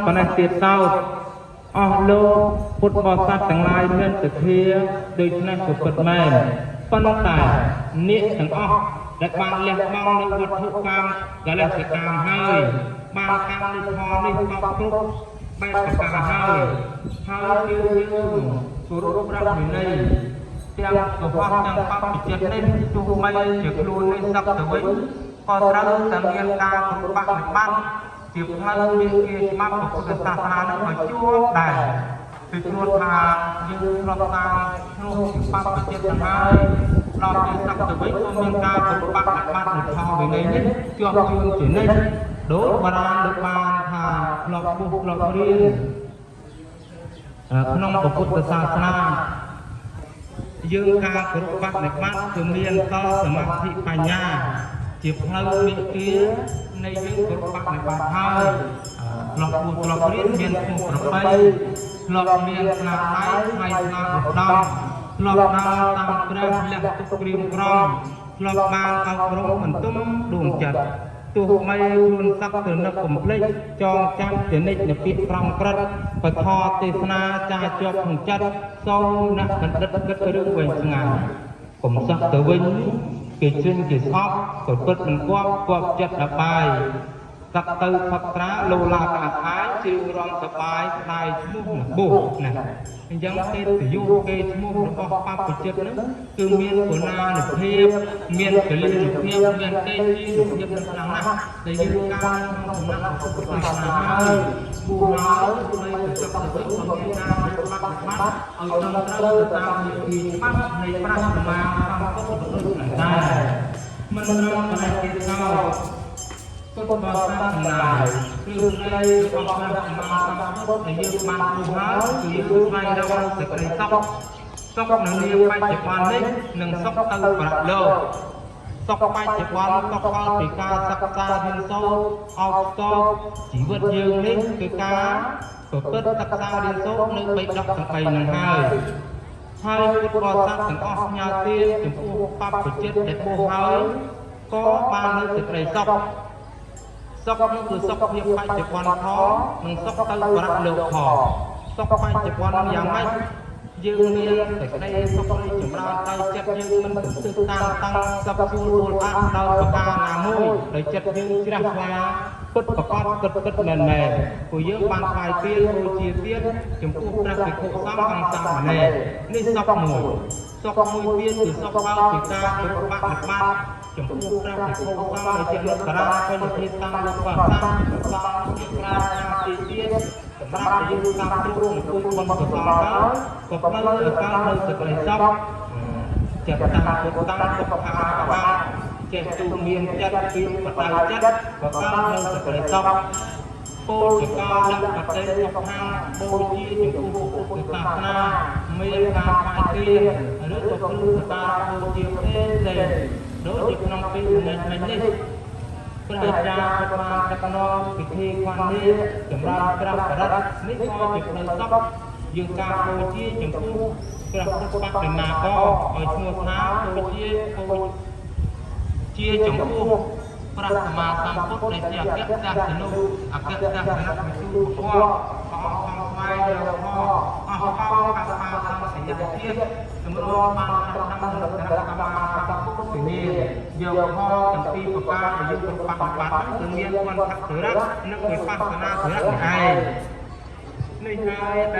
ប៉ុណ្ណេះទៀតសោតអស់លោកពុទ្ធបរិស័ទទាំងឡាយមានសទ្ធាដូច្នេះក៏ពិតមែនប៉ុន្តែនាគទាំងអស់ដែលបានលះបង់នៅវត្ថុកម្មកលិសកម្មហើយបានកម្មនិធមនេះកប់គ្រប់បែបប្រការហើយហើយគឺយើងគោរពព្រះវិន័យទាំងកុហកទាំងបព្វជិតនេះទោះបីជាខ្លួននេះសឹកទៅវិញក៏ត្រូវតែមានការគ្រប់បប្រតិបត្តិជាផ្លូវមានជាច្បាប់ពុទ្ធសាសនានឹងឲ្យជួបដែរពីព្រោះថាយើងធ្លាប់តាមឈ្មោះបព្វជិតទៅហើយដល់ពេលសឹកទៅវិញក៏មានការគ្រប់បប្រតិបត្តិនៅធម៌វិន័យនេះជាប់ជឿនជានិច្ចដូចបារាណលោកបានថាធ្លាប់ពុះធ្លាប់រៀនក្នុងពុទ្ធសាសនាយើងការគោរពបប្រតិបត្តិគឺមានតសមាធិបញ្ញាជាផ្លូវមេគានៃយើងគោរពបប្រតិបត្តិហើយធ្លាប់ពុះធ្លាប់រៀនមានឈ្មោះប្របីធ្លាប់មានស្នាដៃថ្លៃថ្លាឧត្តមធ្លាប់ដើរតាមព្រះលះទុកក្រៀមក្រំធ្លាប់បានអប់រំបន្ទុំដួងចិត្តទោះបីខ្លួនសឹកទៅនឹកកំភ្លេចចងចាំជានិច្ចនៅពាក្យត្រង់ក្រិតពធទេសនាចាជាប់ក្នុងចិត្តសូមអ្នកបណ្ឌិតគិតរឿងវែងឆ្ងាយកុំសឹកទៅវិញគេជឿនគេស្អប់ក៏ពិតមិនគប់គប់ចិត្តដល់បាយសឹកទៅផឹកត្រាលោឡាក្អាកអាយជឿរំសបាយស្ដាយឈ្មោះនបុះណាអញ្ចឹងគេទៅយុគេឈ្មោះរបស់បព្វជិតហ្នឹងគឺមានគុណានុភាពមានពលិនុភាពមានទេជីនុភាពនឹងខ្លាំងណាស់ដែលយើងការក្នុងសំណាក់ពុទ្ធសាសនាហើយគូហើយបីទៅសឹកទៅវិញក៏មានការប្រតិបត្តិឲ្យត្រឹមត្រូវទៅតាមវិធីច្បាប់នៃព្រះសម្មាសម្ពុទ្ធដូចนั้นដែរមិនត្រឹមតែគេសោពុទ្ធបរិស័ទទាំងឡាយគឺផ្លូវរបស់ព្រះសម្មាសម្ពុទ្ធដែលយើងបានគូហើយគឺយើងស្វែងរកសេចក្តីសុខសុខនៅនាបច្ចុប្បន្ននេះនិងសុខទៅប្រលោកសុខបច្ចុប្បន្នក៏ផលពីការសិក្សារៀនសូត្រអោបតបជីវិតយើងនេះគឺការប្រព្រឹត្តសិក្សារៀនសូត្រនៅបីដកទាំង3នឹងហើយហើយពុទ្ធបរិស័ទទាំងអស់ផ្ញើទានចំពោះបព្វជិតដែលបួសហើយក៏បាននៅសេចក្តីសុខសុខនោះគឺសុខភាពបច្ចុប្បន្នផងនិងសុខទៅប្រលោកផងសុខបច្ចុប្បន្នយ៉ាងម៉េចយើងមានសេចក្តីសុខរីចម្រើនដោយចិត្តយើងមិនទទឹះតាមតាំងសឹកសួរអួលអាក់ដោយប្រការណាមួយដោយចិត្តយើងជ្រះថ្លាពិតប្រកបគិតពិតមែនមែនព្រោះយើងបានថ្វាយទានបូជាទានចំពោះព្រះភិក្ខុសង្ឃអង្គសាមណេរនេះសុខមួយសុខមួយទៀតគឺសុខផលពីការប្រតិបត្តិចំពោះព្រះភិក្ខុសង្ឃដែលជានុត្តរាបញ្ញធិតាំងលោកបាសាសង្ឃជាប្រាថ្នាទីទៀតសម្រាប់តែយើងតាមទ្រូងអង្គុយបុណ្យកុសលហើយក៏ផ្លូវឲ្យកើតនៅសេចក្តីសុខចិត្តតាំងពុទ្ធតាំងសុខខាបបាចេះទូមានចិត្តពីបដៅចិត្តក៏កើតនៅសេចក្តីសុខពោលជាកាលបតិសុខាបូជាចំពោះពុទ្ធសាសនាមានការថ្វាយទានឬក៏គ្រឿងសក្ការៈបូជាផ្សេងៗដូចជាក្នុងពេលនេះមិញនេះព្រះអាចារ្យក៏បានដឹកនាំពិធីខ្វាន់នេះចម្រើនព្រះបរិត្តនេះក៏ជាផ្លូវសុខយើងការបូជាចំពោះព្រះពុទ្ធបដិមាកឲ្យឈ្មោះថាបូជាបូជាចំពោះព្រះសម្មាសម្ពុទ្ធដែលជាអគ្គសាសនុអគ្គសាសនវិទូពព្រះអង្គខំស្វែងរកអស់កោកសាសង្សយជាតិសម្រុំបានត្រាស់ដឹងនៅព្រះសម្មាសម្ពុទ្ធនាយកផលទាំងពីរប្រការដែលយើងប្រតិបត្តិគឺមានវន្តធរៈនិងវិបស្សនាធរៈនេះឯងនេះហើយដែល